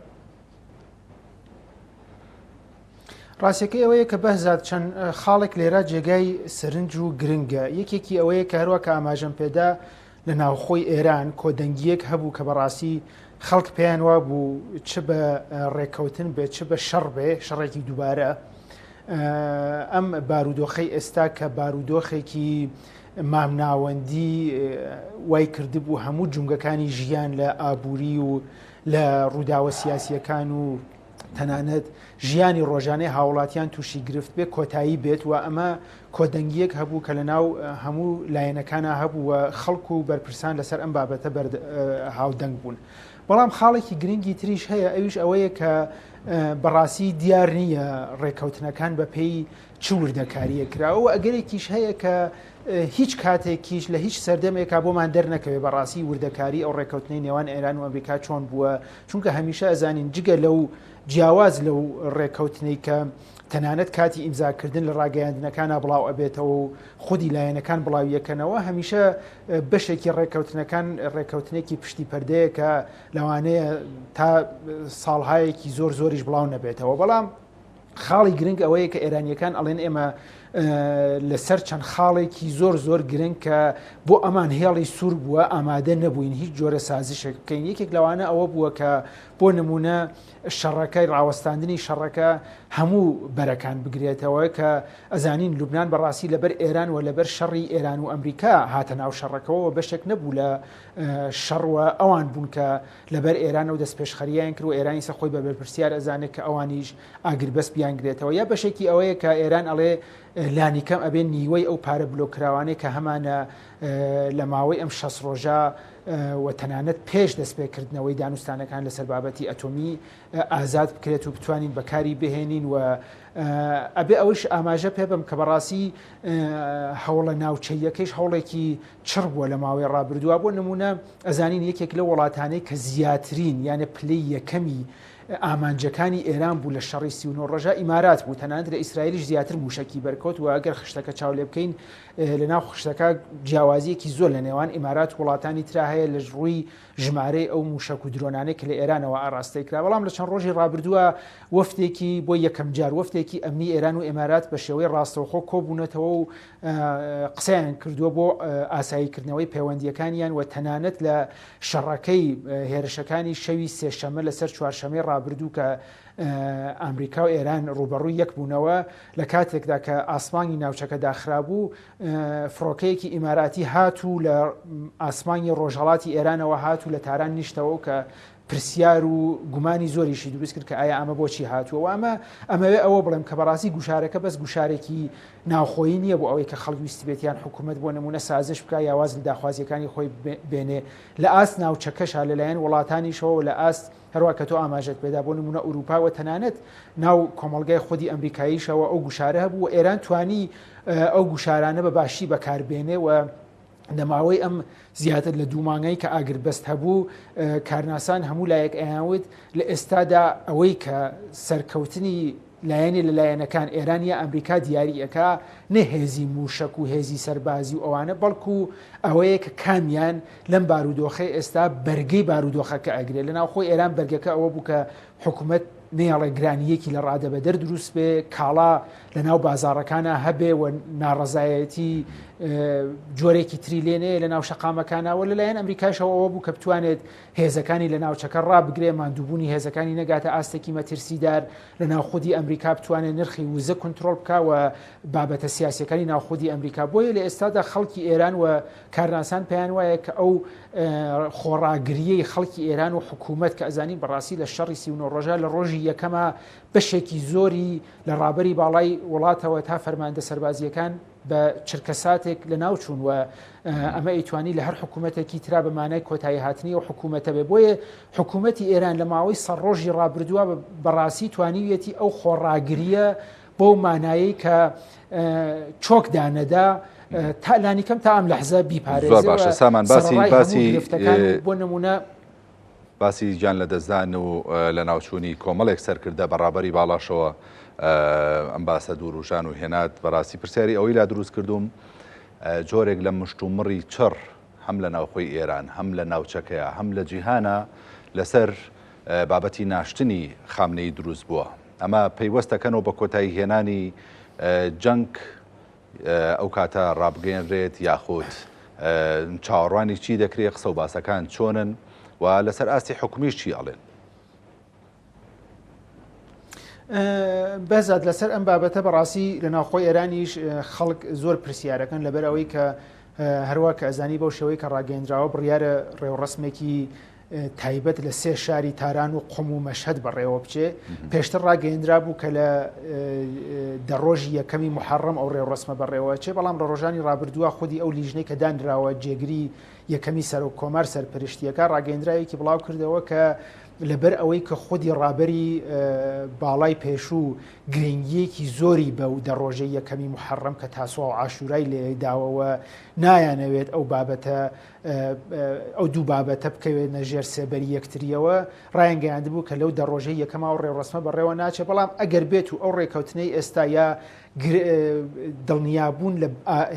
C: ڕاستەکەی ئەوەیە کە بەهزاد چەند خاڵێک لێرە جێگای سەرنج و گرنگە یەکێکی ئەوەیە کە هەروە کە ئاماژەم پێدا لە ناوخۆی ئێران کۆدەنگیەک هەبوو کە بەڕاستی خەڵک پێیان وا بوو چ بە ڕێککەوتن بێ چ بە شەڕ بێ شەڕێکی دووبارە ئەم بارودۆخەی ئێستا کە بارودۆخێکی مامناوەندی وای کردبوو هەموو جومگەکانی ژیان لە ئابووری و لە ڕووداوە سیاسییەکان و تەنانەت ژیانی ڕۆژانەی هاوڵاتیان تووشی گرفت بێ کۆتایی بێت و ئەمە کۆدەنگیەک هەبوو کە لە ناو هەموو لایەنەکانە هەبوو و خەڵک و بەرپرسان لەسەر ئەم بابەتە هاودەنگ بوون. بەڵام خاڵێکی گرنگی تریش هەیە ئەویش ئەوەیە کە بەڕاستی دیار نییە ڕێککەوتنەکان بەپێی چ وردەکارییەک کراوە و ئەگەرێکیش هەیە کە هیچ کاتێکیش لە هیچ سەردەمێکا بۆمان دەرنەکەوێ بەڕاستی وردەکاری ئەو ڕێککەوتنەی نێوان ئێران و ئەمریکا چۆن بووە چونکە هەمیشە ئەزانین جگە لەو جیاواز لەو ڕێککەوتنەی کە تەنانەت کاتی ئیمزاکردن لە ڕاگەیاندنەکانە بڵاو ئەبێتەوە و خودی لایەنەکان بڵاویەکەنەوە هەمیشە بەشێکی ڕێککەوتنەکان ڕێککەوتنێکی پشتی پەردەیە کە لەوانەیە تا ساڵهایەکی زۆر زۆریش بڵاو نەبێتەوە بەڵام خاڵی گرنگ ئەوەیە کە ئێرانیەکان ئەڵێن ئێمە لەسەر چەند خاڵێکی زۆر زۆر گرنگ کە بۆ ئەمان هێڵی سوور بووە ئامادە نەبووین هیچ جۆرە سازشێک بکەین یەکێک لەوانە ئەوە بووە کە بۆ نمونە شەڕەکەی ڕاوەستاندنی شەڕەکە هەموو بەرەکان بگرێتەوە کە ئەزانین لوبناان بەڕاستی لەبەر ئێران و لەبەر شەڕی ئێران و ئەمریکا هاتە ناو شەڕەکەەوە بەشێک نەبوو لە شەڕوە ئەوان بوون کە لەبەر ئێران و دەستپێشخەریان کرد و ئێرانی سە خۆی بە بەرپرسیار ئەزانێت کە ئەوانیش ئاگربەست بیانگرێتەوە یا بەشێکی ئەوەیە کە ئێران ئەڵێ لانیکەم ئەبێ نیوەی ئەو پارە بلۆکراوانەی کە هەمانە لە ماوەی ئەم 6 ڕۆژە و تەنانەت پێش دەستپێکردنەوەی دانوستانەکان لەسەر بابەتی ئەتۆمی ئازاد بکرێت و بتوانین بەکاری بهێنین و ئەبێ ئەوش ئاماژە پێ بم کە بەڕاستی هەوڵە ناوچەیەکەیش هەوڵێکی چڕ بووە لە ماوەی ڕابردووە بۆ نمونە ئەزانین یەکێک لە وڵاتانەی کە زیاترین یانە پلەی یەکەمی ئامانجەکانی ئێران بوو لە شەڕی 39 ڕۆژە ئیمارات بوو تەنانەت لە ئیسرائیلیش زیاتر موشەکی بەرکەوت و ئەگەر خشتەکە چاو لێ بکەین لە ناو خشتەکە جیاوازیەکی زۆر لە نێوان ئیمارات وڵاتانی ترا هەیە لە ڕووی ژمارەی ئەو موشەک و درۆنانەی کە لە ئێرانەوە ئاراستەی کرا بەڵام لە چەند ڕۆژی ڕابردووە وەفدێکی بۆ یەکەم جار وەفدێکی ئەمنی ئێران و ئیمارات بە شێوەی ڕاستەوخۆ کۆبوونەتەوە و قسەیان کردووە بۆ ئاساییکردنەوەی پەیوەندیەکانیان و تەنانەت لە شەڕەکەی هێرشەکانی شەوی سێشەمە لەسەر چوارشەمەی ڕابردوو کە ئەمریکا و ئێران ڕوبەڕووی یەک بوونەوە لە کاتێکدا کە ئاسمانی ناوچەکە داخرابوو فڕۆکەیەکی ئیماراتی هات و لە ئاسمانی ڕۆژهڵاتی ئێرانەوە هات و لە تاران نیشتەوە کە پرسیار و گومانی زۆریشی دروست کرد کە ئایا ئەمە بۆچی هاتووە و ئەمە ئەمەوێ ئەوە بڵێم کە بەڕاستی گوشارەکە بەس گوشارێکی ناوخۆیی نییە بۆ ئەوەی کە خەڵک ویستبێت یان حکوومەت بۆ نمونە سازش بکە یا واز لە داخوازیەکانی خۆی بێنێ لە ئاست ناوچەکەشا لەلایەن وڵاتانیشەوە لە ئاست هەروە کە تۆ ئاماژەت پێدا بۆ نمونە ئەوروپا و تەنانەت ناو کۆمەڵگای خودی ئەمریکاییشەوە ئەو گوشارە هەبوو و ئێران توانی ئەو گوشارانە بە باشی بەکاربێنێ و لە ماوەی ئەم زیاتر لە دوو مانگەی کە ئاگربەست هەبوو کارناسان هەموو لایەک ئەیانوت لە ئێستادا ئەوەی کە سەرکەوتنی لایەنێ لە لایەنەکان ئێران یا ئەمریکا دیاری ئەکا نە هێزی مووشەک و هێزی سەربازی و ئەوانە بەڵکو ئەوەیە کە کامیان لەم بارودۆخەی ئێستا بەرگەی بارودۆخەکە ئەگرێت لە ناوخۆی ئێران بەرگەکە ئەوە بوو کە حکوومەت نەیەڵێ گرانییەکی لە ڕادەبەدەر دروست بێ، کاڵا لە ناو بازاڕەکانا هەبێ و ناڕەزایەتی جۆرێکی تری لێ نەیە لە ناو شەقامەکانا و لەلایەن ئەمریکاشەوە ئەوە بوو کە بتوانێت هێزەکانی لە ناوچەکە ڕابگرێ، ماندووبوونی هێزەکانی نەگاتە ئاستێکی مەترسیدار، لە ناو خودی ئەمریکا بتوانێت نرخی وزە کونترۆڵ بکا و بابەتە سیاسیەکانی ناو خودی ئەمریکا. بۆیە لە ئێستادا خەڵکی ئێران و کارناسان پێیان وایە کە ئەو خۆڕاگرییەی خەڵکی ئێران و حکوومەت کە ئەزانین بەڕاستی لە شەڕی 39 ڕۆژە لە ڕۆژی یەکەما بەشێکی زۆری لە ڕابەری باڵای وڵاتەوە تا فەرماندە سەربازیەکان بە چرکەساتێک لە ناو چوون و ئەمە ئەیتوانی لە هەر حکوومەتێکی ترا بە مانای کۆتایی هاتنی ئەو حکوومەتە بێ بۆیە حکوومەتی ئێران لە ماوەی سە ڕۆژی ڕابردووە بەڕاستی توانیویەتی ئەو خۆڕاگریە بەو مانایەی کە چۆک دانەدا تا لانیکەم تا ئەم لەحزە بیپارێزێ
A: زۆر باشە سامان باسی باسی
C: بۆ نمونە
A: باسی گیان لەدەستدان و لەناوچوونی کۆمەڵێک سەرکردە بە ڕابەری باڵاشەوە ئەم باسە دووروژان و هێنات بەڕاستی پرسیاری ئەوەی لا دروست کردوم جۆرێک لە مشتومڕی چڕ هەم لە ناوخۆی ئێران هەم لە ناوچەکەیە هەم لە جیهانە لەسەر بابەتی ناشتنی خامنەیی دروست بووە ئەمە پەیوەست دەکەنەوە بە کۆتایی هێنانی جەنگ ئەو کاتە ڕابگەیەنرێت یاخود چاوەڕوانی چی دەکرێت قسە و باسەکان چۆنن و لەسەر ئاستی حکومیش چی ئەڵێن؟
C: بەزاد لەسەر ئەم بابەتە بەڕاستی لە ناوخۆی ئێرانیش خەڵک زۆر پرسیارەکەن لەبەر ئەوەی کە هەروە کە ئەزانی بەو شێوەی کە ڕاگەندراوە بڕیارە ڕێوڕسمێکی تایبەت لە سێ شاری تاران و قوم و مەشهەد بەڕێوە بچێ پێشتر ڕاگەیەندرا بوو کە لە دە ڕۆژی یەکەمی محەڕەم ئەو ڕێوڕەسمە بەڕێوە چێ بەڵام لە ڕۆژانی ڕابردووە خودی ئەو لیژنەی کە دانراوە جێگری یەکەمی سەرۆک کۆمار سەرپەرشتیەکە ڕاگەیەندراوێکی بڵاو کردەوە کە لەبەر ئەوەی کە خودی ڕابەری باڵای پێشوو گرنگیەکی زۆری بە و دە ڕۆژەی یەکەمی محەڕەم کە تاسوعا و عاشورای لێ داوەوە نایانەوێت ئەو بابەتە ئەو دوو بابەتە بکەوێنە ژێر سێبەری یەکتریەوە ڕایانگەیاندبوو کە لەو دە ڕۆژەی یەکەما و ڕێوڕەسمە بەڕێوە ناچێت بەڵام ئەگەر بێت و ئەو ڕێکەوتنەی ئێستا یا دڵنیابوون لە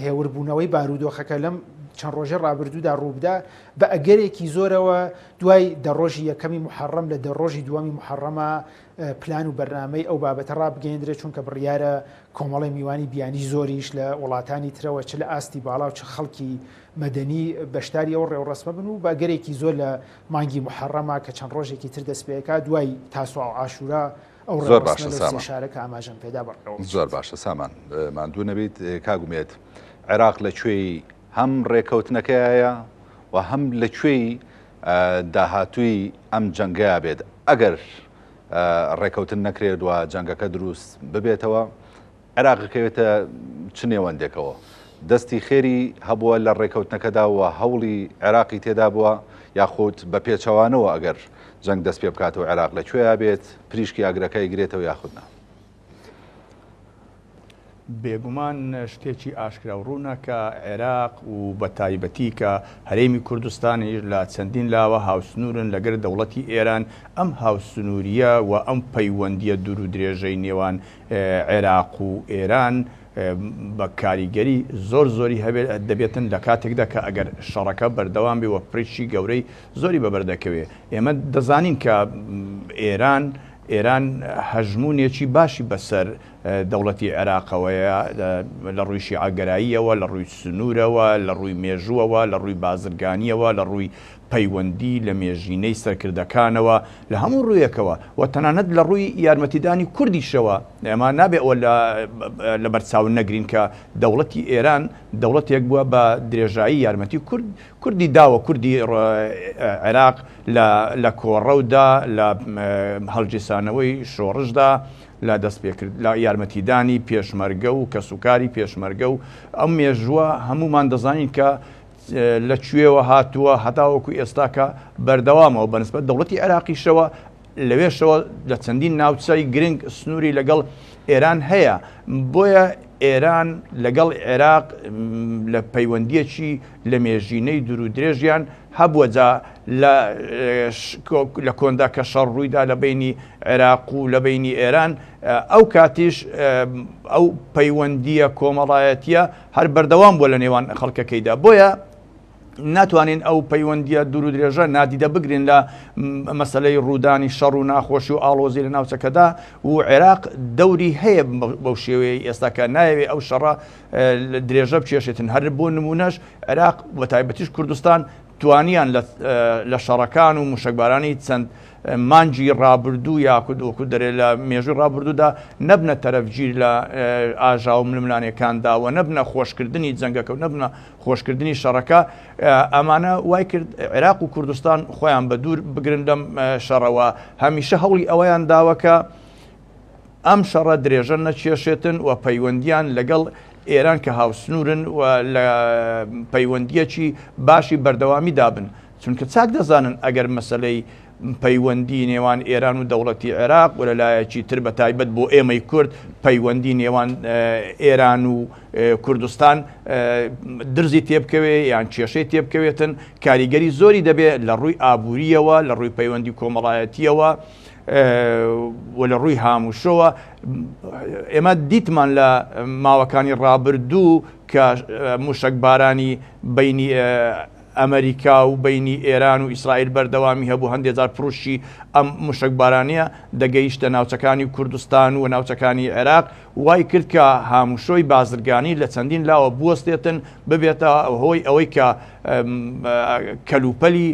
C: هێوربوونەوەی بارودۆخەکە لەم چەند ڕۆژی ڕابردوودا ڕووبدا بە ئەگەرێکی زۆرەوە دوای دە ڕۆژی یەکەمی محەڕەم لە دە ڕۆژی دووەمی محەڕەما پلان و بەرنامەی ئەو بابەتە ڕابگەیەندرێت چونکە بڕیارە کۆمەڵی میوانی بیانی زۆریش لە وڵاتانی ترەوە چ لە ئاستی باڵا و چ خەڵکی مەدەنی بەشداری ئەو ڕێوڕەسمە بن و بە ئەگەرێکی زۆر لە مانگی محەڕەما کە چەند ڕۆژێکی تر دەست پێکا دوای تاسوعا و عاشورا ئەو
A: زۆر باشە
C: ڕێوڕەسمە لەو سێ
A: سامان.
C: شارە کە ئاماژەم پێدا بەڕێوە
A: زۆر
C: بچێت.
A: باشە سامان ماندوو نەبیت کاک ئومێد عێراق لە کوێی هەم ڕێکەوتنەکەیە و هەم لە کوێی داهاتووی ئەم جەنگەیا بێت ئەگەر ڕێکەوتن نەکرێت و جەنگەکە دروست ببێتەوە عێراق ئەکەوێتە چ نێوەندێکەوە؟ دەستی خێری هەبووە لە ڕێکەوتنەکەدا و هەوڵی عێراقی تێدا بووە یاخود بە پێچەوانەوە ئەگەر جەنگ دەست پێ بکاتەوە عێراق لە کوێیا بێت پریشکی ئاگرەکە ئەیگرێتەوە یاخود نا؟
B: بێگومان شتێکی ئاشکرا و ڕوونە کە عێراق و بە تایبەتی کە هەرێمی کوردستانیش لە چەندین لاوە هاوسنوورن لەگەر دەوڵەتی ئێران، ئەم هاوسنوورییە و ئەم پەیوەندییە دوور و درێژەی نێوان عێراق و ئێران بە کاریگەری زۆر زۆری هەبێت دەبێتن لە کاتێکدا کە ئەگەر شەڕەکە بەردەوام بێ و پریشکی گەورەی زۆری بەبەر دەکەوێ ئێمە دەزانین کە ئێران ئێران هەژموونێکی باشی بەسەر دەوڵەتی عێراقەوەیە لە ڕووی شیعەگەراییەوە لە ڕووی سنوورەوە لە ڕووی مێژووەوە لە ڕووی بازرگانیەوە لە ڕووی پەیوەندی لە مێژینەی سەرکردەکانەوە لە هەموو ڕوویەکەوە و تەنانەت لە ڕووی یارمەتیدانی کوردیشەوە ئێمە نابێ ئەوە لە بەرچاو نەگرین کە دەوڵەتی ئێران دەوڵەتێک بووە بە درێژایی یارمەتی کورد کوردی داوە کوردی عێراق لە کۆڕەودا لە هەڵگیرسانەوەی شۆڕشدا لە دەستپێکرد لە یارمەتیدانی پێشمەرگە و کەسوکاری پێشمەرگە و ئەم مێژووە هەمومان دەزانین کە لە کوێوە هاتووە هەتاوەکو ئێستاکە بەردەوامە و بەنسبەت دەوڵەتی عێراقیشەوە لەوێشەوە لە چەندین ناوچەی گرنگ سنووری لەگەڵ ئێران هەیە بۆیە ئێران لەگەڵ عێراق لە پەیوەندیەکی لە مێژینەی دوور و درێژیان هەبووە جا لە کۆندا کە شەڕ ڕوویدا لە بینی عێراق و لە بینی ئێران ئەو کاتیش ئەو پەیوەندیە کۆمەڵایەتیە هەر بەردەوام بووە لە نێوان خەڵکەکەیدا بۆیە ناتوانین ئەو پەیوەندیە دوور و درێژە نادیدە بگرین لە مەسلەی ڕوودانی شەڕ و ناخۆشی و ئاڵۆزی لە ناوچەکەدا و عێراق دەوری هەیە بەو شێوەیە ئێستا کە نایەوێ ئەو شەڕە درێژە بکێشێتن هەر بۆ نمونەش عێراق بە تایبەتیش کوردستان توانیان لە شەڕەکان و موشەکبارانی چەند مانگی ڕابردوو یاخود وەکو دەرێ لە مێژووی ڕابردوودا نەبنە تەرەفگیر لە ئاژاوە و ململانێکاندا و نەبنە خۆشکردنی جەنگەکە و نەبنە خۆشکردنی شەڕەکە ئەمانە وای کرد عێراق و کوردستان خۆیان بە دوور بگرن لەم شەڕەوە هەمیشە هەوڵی ئەوەیان داوە کە ئەم شەڕە درێژە نەکێشێتن و پەیوەندیان لەگەڵ ئێران کە هاوسنوورن و لە پەیوەندیەکی باشی بەردەوامی دابن چونکە چاک دەزانن ئەگەر مەسەلەی پەیوەندی نێوان ئێران و دەوڵەتی عێراق و لە لایەکی تر بە تایبەت بۆ ئێمەی کورد پەیوەندی نێوان ئێران و کوردستان درزی تێبکەوێ یان کێشەی تێبکەوێتن کاریگەری زۆری دەبێت لە ڕووی ئابووریەوە لە ڕووی پەیوەندی کۆمەڵایەتیەوە و لە ڕووی هاموشەوە ئێمە دیتمان لە ماوەکانی ڕابردوو کە موشەکبارانی بینی ئەمەریکا و بەینی ئێران و ئیسرائیل بەردەوامی هەبوو، هەندێ جار پروشکی ئەم موشەکبارانیە دەگەیشتە ناوچەکانی کوردستان و ناوچەکانی عێراق، وای کرد کە هاموشۆی بازرگانی لە چەندین لاوە بوەستێتن، ببێتە هۆی ئەوەی کە کەلوپەلی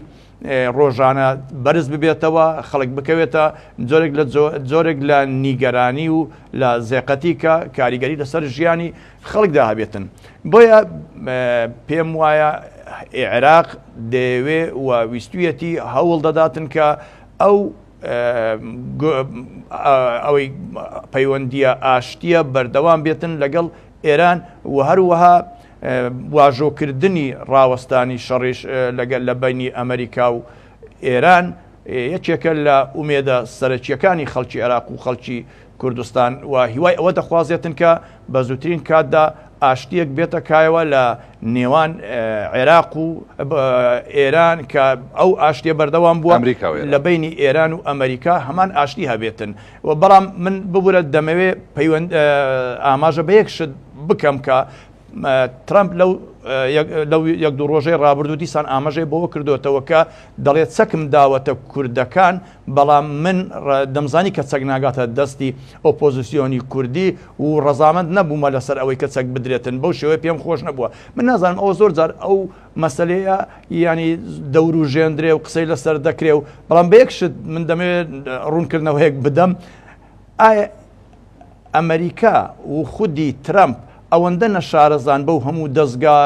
B: ڕۆژانە بەرز ببێتەوە، خەڵک بکەوێتە جۆرێک لە جۆرێک لە نیگەرانی و لە زێقەتی کە کاریگەری لەسەر ژیانی خەڵکدا هەبێتن. بۆیە پێم وایە عێراق دەیەوێ و ویستویەتی هەوڵ دەداتن کە ئەو ئەوەی پەیوەندیە ئاشتیە بەردەوام بێتن لەگەڵ ئێران و هەروەها واژۆکردنی ڕاوەستانی شەڕیش لەگەل لە بینی ئەمریکا و ئێران یەکێکە لە ئومێدە سەرەکیەکانی خەڵکی عێراق و خەڵکی کوردستان و هیوای ئەوە دەخوازێتن کە بە زووترین کاتدا ئاشتییەک بێتە کایەوە لە نێوان عێراق و ئێران کە ئەو ئاشتیە بەردەوام بووە لە بینی ئێران و ئەمریکا هەمان ئاشتی هەبێتن و بەڵام من ببورە دەمەوێ پەیوەند ئاماژە بە یەک شت بکەم کە. ترەمپ لەو لەو یەک دوو ڕۆژەی ڕابردوو دیسان ئاماژەی بەوە کردوێتەوە کە دەڵێت چەکم داوەتە کوردەکان بەڵام من دەمزانی کە چەک ناگاتە دەستی ئۆپۆزیسیۆنی کوردی و ڕەزامەند نەبوومە لەسەر ئەوەی کە چەک بدرێتن بەو شێوەیە پێم خۆش نەبووە من نازانم ئەوە زۆر جار ئەو مەسەلەیە یانی دەوروژێندرێ و قسەی لەسەر دەکرێ و بەڵام بە یەک شت من دەمەوێت ڕوونکردنەوەیەک بدەم ئایا ئەمریکا و خودی ترەمپ ئەوەندە نەشارەزان بەو هەموو دەزگا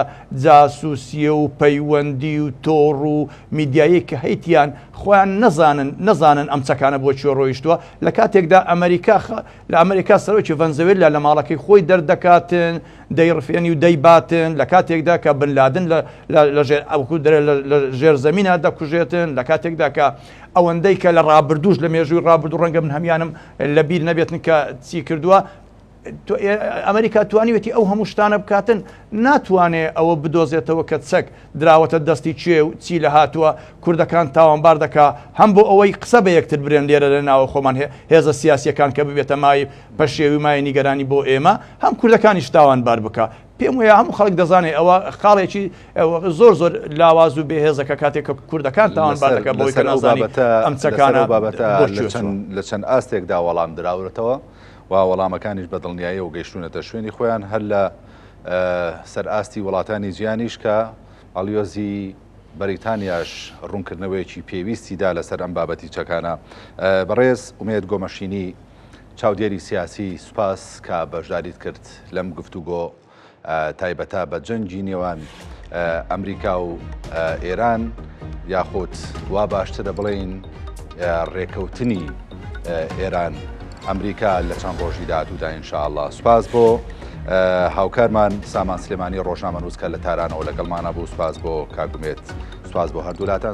B: جاسوسیە و پەیوەندی و تۆڕ و میدیایەی کە هەیتیان خۆیان نەزانن نەزانن ئەم چەکانە بۆ کوێ ڕۆیشتووە لە کاتێکدا ئەمریکا لە ئەمریکا سەرۆکی ڤەنزوێلا لە ماڵەکەی خۆی دەردەکاتن دەیڕفێنی و دەیباتن لە کاتێکدا کە بن لادن لە ژێر ئەوکو دەرێ لە ژێر زەمینە دەکوژێتن لە کاتێکدا کە ئەوەندەی کە لە ڕابردووش لە مێژووی ڕابردوو ڕەنگە من هەمیانم لە بیر نەبێتن کە چی کردووە ئەمریکا توانیوێتی ئەو هەموو شتانە بکاتن ناتوانێ ئەوە بدۆزێتەوە کە چەک دراوەتە دەستی کێ و چی لە هاتووە کوردەکان تاوانبار دەکا هەم بۆ ئەوەی قسە بە یەکتر برێن لێرە لە ناوە خۆمان هێزە سیاسیەکان کە ببێتە مای پەشێوی مای نیگەرانی بۆ ئێمە هەم کوردەکانیش تاوانبار بکا پێم وایە هەموو خەڵک دەزانێت ئەوە خاڵێکی زۆر زۆر لاواز و بێهێزە کە کاتێک کە کوردەکان تاوانبار دەکە بۆی کە نازانی ئەم چەکانە
A: بابەتە لە چەند ئاستێکدا وەڵام دراورەتەوە و وەڵامەکانیش بە دڵنیاییەوە گەیشتوونەتە شوێنی خۆیان هەر لە سەر ئاستی وڵاتانی جیهانیش کە باڵیۆزی بەریتانیاش ڕوونکردنەوەیەکی پێویستی دا لەسەر ئەم بابەتی چەکانە. بەڕێز ئومێد گۆمەشینی چاودێری سیاسی سوپاس کە بەشداریت کرد لەم گفتوگۆ تایبەتە بە جەنگی نێوان ئەمریکا و ئێران یاخود وا باشترە بڵێین ڕێکەوتنی ئێران ئەمریکا لە چەند ڕۆژی داهاتوودا ئینشاءاللە سوپاس بۆ هاوکارمان سامان سلێمانی ڕۆژنامەنووس کە لە تارانەوە لەگەڵمانە بوو سوپاس بۆ کاک ئومێد سوپاس بۆ هەردوولاتان.